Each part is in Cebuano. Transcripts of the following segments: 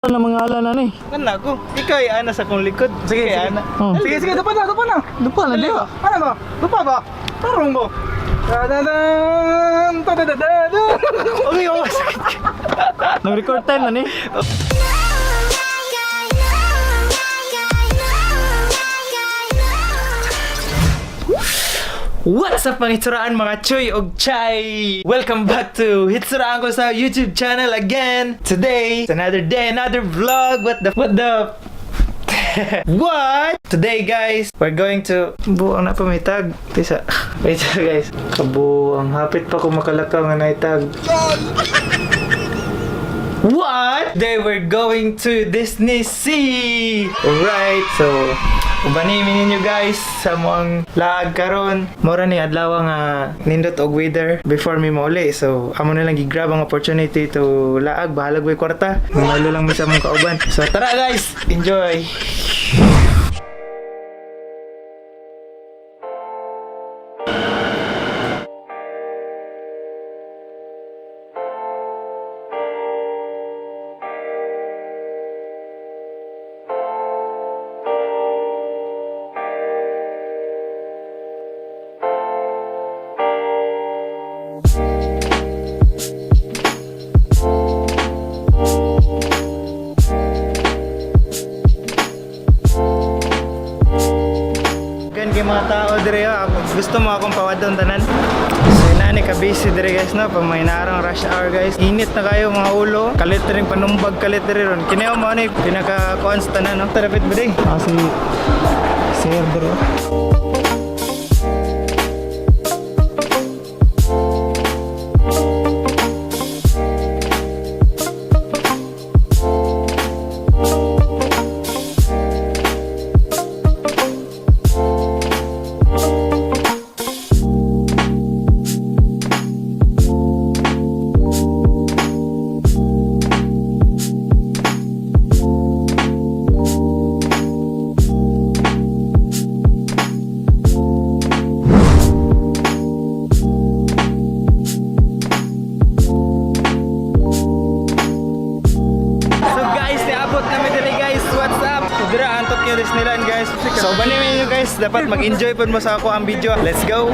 Na mga ala na ni. Kana ko. Ikaw ay ana sa kong likod. Sige, Ikaw ay sige. ana. Oh. Sige, sige, dupa na, dupa na. Dupa na, di ba? Ano ba? Dupa ba? Tarong mo. Da-da-dan, ta-da-da-da-da. Okay, oh, sakit ka. Nag-record time na ni. What's up, mga hitsuraan, mga chuy og chay? Welcome back to Hitsuraan ko sa YouTube channel again. Today, it's another day, another vlog. What the what the What? Today, guys, we're going to buang na pa may tag. Tisa. Wait guys. Kabuang hapit pa ko makalakaw nga naitag. What? Today we're going to Disney Sea! Alright, so ubani mi ninyo, guys, sa moang laag karon. Mora ni adlaw nga nindot og weather before mi mauli. So amo na lang gi-grab ang opportunity to laag, bahalag way kwarta. Malo lang mi sa among kauban. So tara guys, enjoy. Gan kay mga tao dire ah. Gusto mo akong pawadon tanan. So inani ka busy dire, guys, no, pag may naarang rush hour, guys. Init na kayo mga ulo. Kalit rin panumbag kalit dire ron. Kini mo ni pinaka kuan sa tanan, no. Tarapit ba day? Ah, si Sir dire. So guys, niabot namin dire, guys. What's up? Dira ang Tokyo Disneyland, guys. So bani ninyo, guys, dapat mag-enjoy pud mo sa ako ang video. Let's go.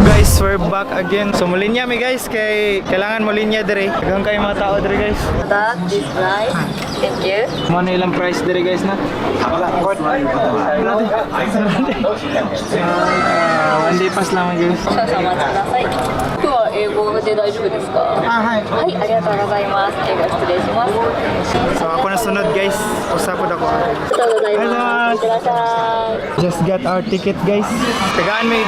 Guys, we're back again. So mulinya mi, guys, kay kailangan mulinya dire. Daghang kay mga tao dire, guys. That is right. Thank you. Mo na ilang price dire, guys, na? Wala. Ah, one day pass lang, guys. 少々お待ちください。今日は英語で大丈夫ですか？はい。はい、ありがとうございます。英語失礼します。 So ako na sunod, guys. Usa pod ako. ありがとうございます。いってらっしゃい。 Just got our ticket, guys. Tagaan may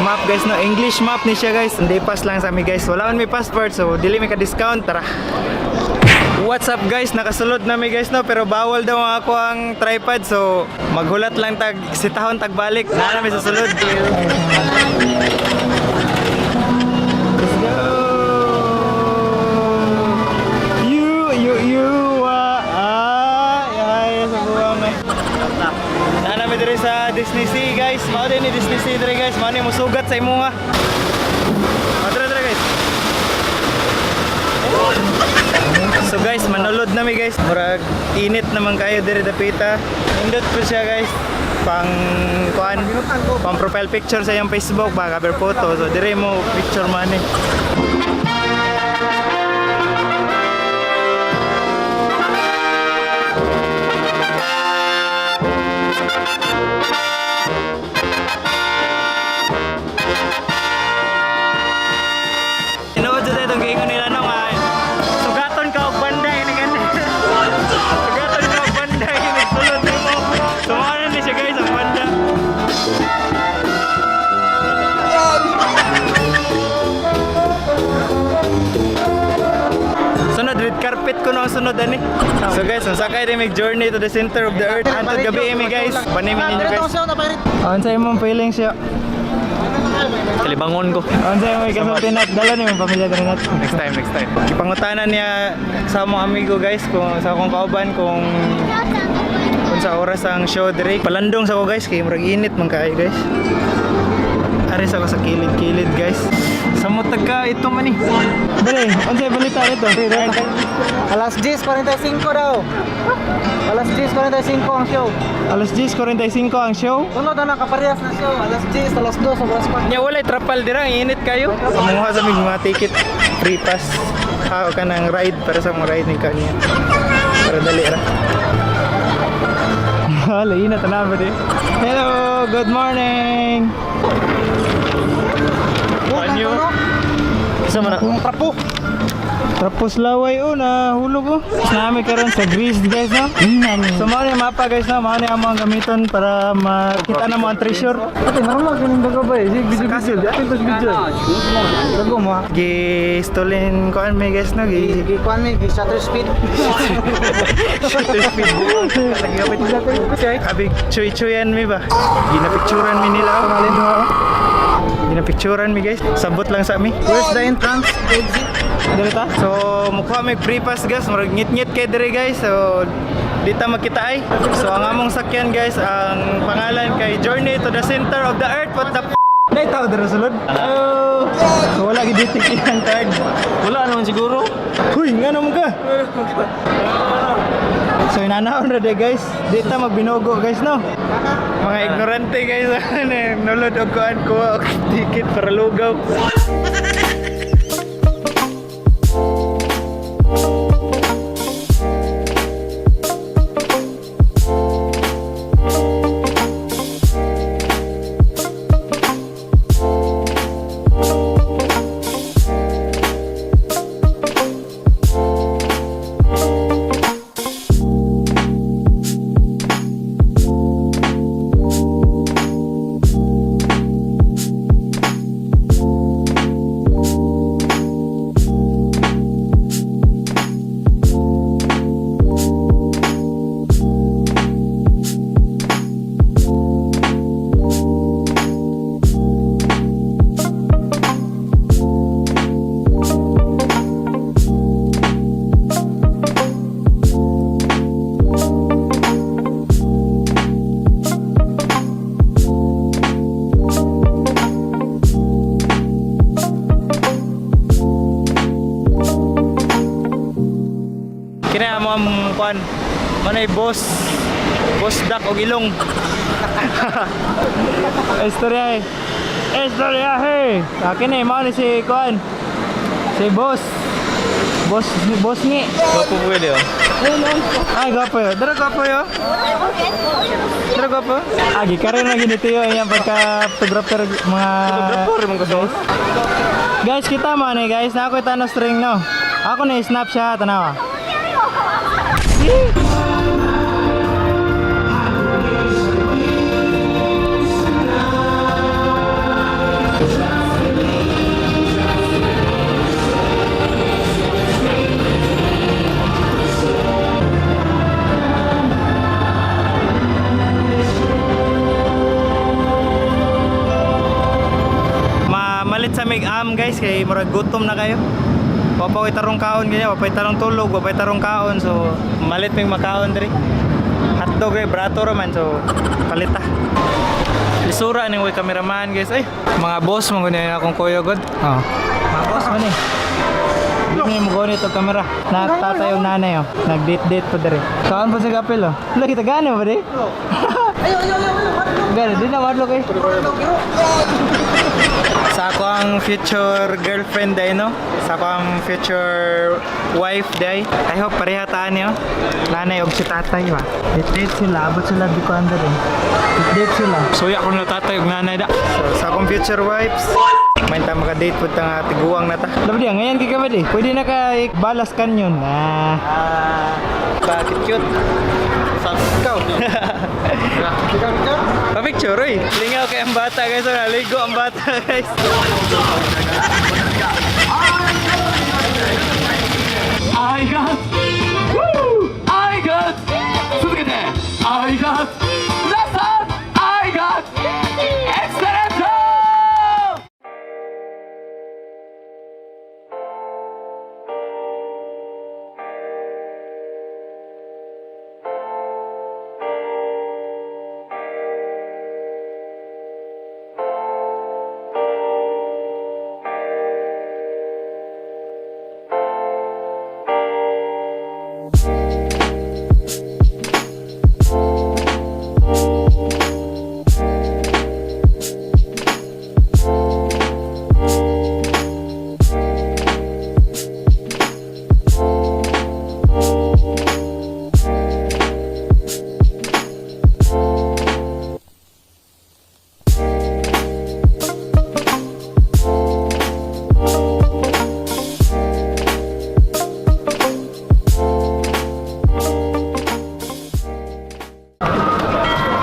map, guys, no. English map ni siya, guys. Hindi pass lang sa mi, guys. Wala man may passport, so dili may ka discount. Tara. What's up, guys? Nakasulod na mi, guys, no, pero bawal daw ang ako ang tripod, so maghulat lang tag sitahon tagbalik. Naa na mi sa sulod. Let's go. You you you ah ay ay sa buwang eh. Naa nami diri sa Disney Sea, guys. Mao din ni Disney Sea diri, guys. Mao ni musugat sa imuha. Oh, tara tara, guys. So guys, manulod nami, guys. Murag init naman kayo diri dapita. Nindot po siya, guys. Pang kuan, pang profile picture sa iyang Facebook ba, cover photo. So dire mo picture man eh. ko na ang sunod ani. So guys, ang sakay din mig journey to the center of the earth. Hantod gabi mi guys. Panimi ninyo guys. Unsa imong feelings yo? Kalibangon ko. Unsa imong ikasulti nat? Dala ni imong pamilya diri nat. Next time, next time. Gipangutana niya sa among amigo guys kung sa akong kauban kung sa oras ang show diri. Palandong sa ko guys kay murag init man kaayo guys. Aris ako sa kilid-kilid guys. Samot ka ito man ni. Dali, unsay balita nito? Alas 10:45 daw. Alas 10:45 ang show. Alas 10:45 ang show. Tunod na kaparehas na show. Alas 10, alas 2, alas 4. Nya walay trapal dira, ang init kayo. Kamuha sa mig mga ticket, free pass. Ah, ka ng ride para sa mga ride ni kanya. Para dali ra. Hala, ina tanaw ba di? Hello, good morning. Banyo. Isa man na. Trapo. Tapos laway oh, nahulog oh. Nami karon sa Greece guys no. So mao ni mapa guys no, mao ni among gamiton para makita na mo ang treasure. Ate, marunong ganun ba ba eh? Sige, video, video. Ate, video. Dago mo ah. Gi stolen kuan mi guys no, gi Gi kuan mi, gi shutter speed. shutter speed. Abi chuy-chuyan mi ba? Ginapicturan mi nila. Oh. Ginapicturan mi guys. Sabot lang sa mi. Where's the entrance? Exit. Dili ta? So mukha may free pass guys, murag ngit-ngit kay dire guys. So di ta makita ay. So ang among sakyan guys, ang pangalan kay Journey to the Center of the Earth. What the f***? Nay tao dira sulod. Oh. So wala gid detect iyang card. Wala naman siguro. Huy, nga naman ka. So inanaon ra de guys. Di ta magbinugo guys no. Mga ignorante guys, ano, nulod og kuan kuha og ticket para lugaw. Kina mo ang kuan. Manay boss. Boss dak og ilong. Istorya eh. Istorya eh. Akin eh, mao ni si kuan. Si boss. Boss, boss ni. Gwapo pwede oh. Ay, gwapo yo. Dara gwapo yo. Dara gwapo. Agi, karon na ginitiyo iyang pagka photographer mga Photographer man ko sa. Guys, kita mo ni guys, na ako na string no. Ako na snap siya tanawa. Mamalit sa mig am guys kay murag gutom na kayo. Wa pa ko'y tarong kaon ganyan, wa pa'y tarong tulog, wa pa'y tarong kaon so malit mig makaon diri. Hotdog eh, brato ra man so palit ta. Lisura ning way cameraman guys. Ay, mga boss man gud akong kuya god. Oh. Mga boss man eh. Hindi mo gunit og kamera. Natatay yung nanay oh. Nag-date-date pa diri. Kaon pa sa kapil oh. Wala kita gano ba di? Ayo, ayo, ayo, ayo. Gano, di na madlok eh. Sa ako ang future girlfriend day no? Sa ako ang future wife day. I hope pareha ta niyo. Nanay og si tatay ba. Date-date sila, abot sila di ko andar eh. Date sila. Suya ko na tatay ug nanay da. So, sa akong future wives, may ta maka-date pud ta nga tiguang na ta. Dapat di, ngayon kay ka ba di? Pwede na kay Balas Canyon. Ah. Ah, Bakit cute? Sa Ikaw. Ikaw, ikaw. Pa-picture oy. Lingaw kay ang bata guys, naligo ang bata guys. Ay, God. I got lesson. I got excellent.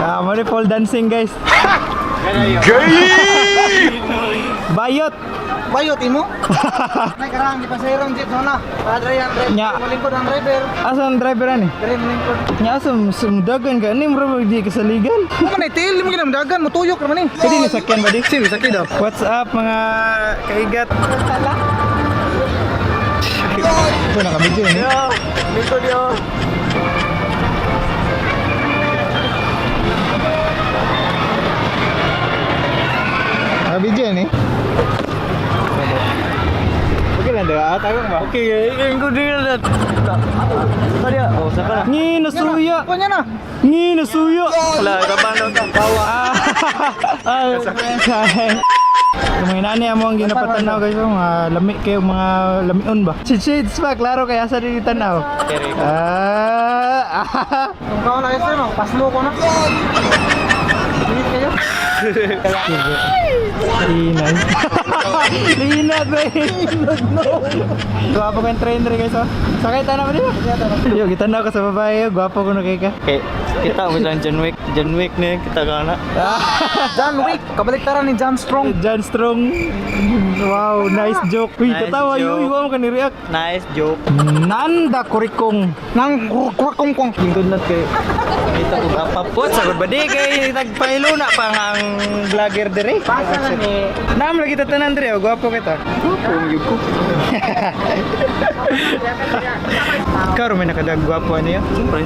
Ah, mo ni pole dancing, guys. Bayot. Bayot imo? Nay karang di pasahero ang jeep na. Padre ang driver. Nya. Malingkod ang driver. Asa ang driver ani? Dre malingkod. Nya asa sumudagan ka ni mura di kasaligan. Mo man tiil mo ginamdagan mo tuyok naman ni. Pwede ni sakyan ba di? Sige, sakit daw. What's up mga kaigat? Ito naka-video eh. Lingkod yo. Naka-video eh. Okay lang daw, tawag ba? Okay, ko din na. Tadi, oh, saka na. Ni nasuya. Kunya na. Ni nasuya. Wala, kaban daw ta. Ah. Ay. Yung mga inani amo ang ginapatanaw guys, oh, mga lami kayo, mga lamion ba? Si Shades pa, klaro kaya sa din tanaw. Ah. Kung kao na kasi mo, paslo ko na. Init kayo. Linad. Linad ba? No. Gwapo kang trainer guys oh. Sakay tanaw ba dito? Yo, kita na ako sa babae, yo. Gwapo ko na kay ka. Okay, kita mo lang John Wick. John Wick ni kita ka na. John Wick, kabaliktaran ni John Strong. John Strong. Wow, nice joke. Uy, Nice katawa joke. yo, iwa mo ka ni-react. Nice joke. Nanda kurikong. Nang kurakong kong. Lingkod na kay. Kita ko apapot Sagod ba di kay tagpahiluna pa nga ang vlogger dire. Pasa na ni. Naam lagi tatanan dire, oh, gwapo kita. Gwapo gyud ko. Ikaw may nakadag gwapo niyo. Siyempre.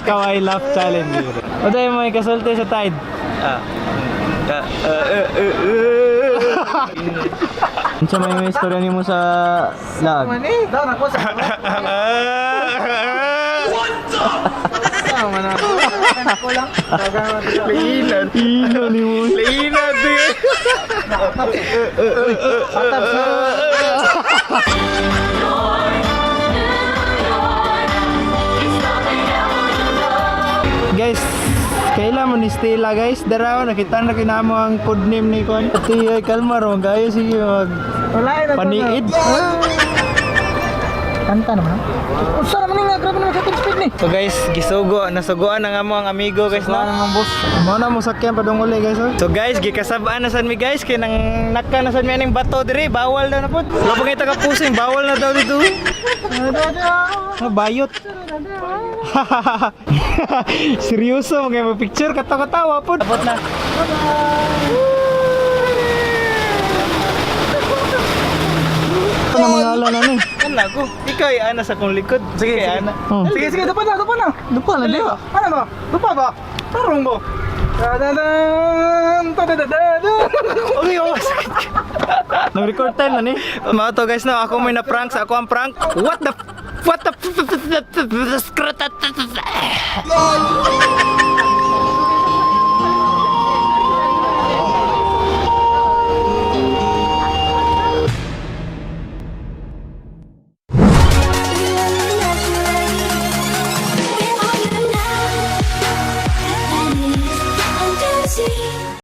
Kawaii laugh challenge. O tayo may kasulti sa Tide. Ah. Ah, ah, eh, eh, eh. Unsa may may istorya nimo sa lag? Man eh, daw na ko sa. What the? Ko lang. Linad. Ino ni mo. Linad. Atap sa. Guys, kailan mo ni Stella guys? Daraw, nakita na kinamo ang code name ni Kon. Ati, ay, kalma ron. Kayo sige mag Wala na. paniid. Kanta naman. Unsa naman ni nga grabe naman sa speed ni. So guys, gisugo, nasugoan na nga mo ang amigo guys Wala no. naman boss. Mao na mo sakyan padung uli guys oh. So guys, gikasabaan na sad mi guys kay nang naka na sad mi aning bato diri, bawal daw na pud. Wala pa kay taga pusing, bawal na daw dito. Ah, bayot. Seryoso mo kay mo picture katawa-tawa pud. Abot na. Ano mga ala na ni? Kan lago. Ikaw ay ana sa kong likod. Sige, sige. Ana. Oh. Sige, sige, dupa na, dupa na. Dupa na, di ba? Ano ba? Dupa ba? Tarong ba? Tadadam! Tadadadam! Uy, oh. Nag-record time na ni. Mga to guys, no, ako may na-prank sa ako ang prank. What the What the See.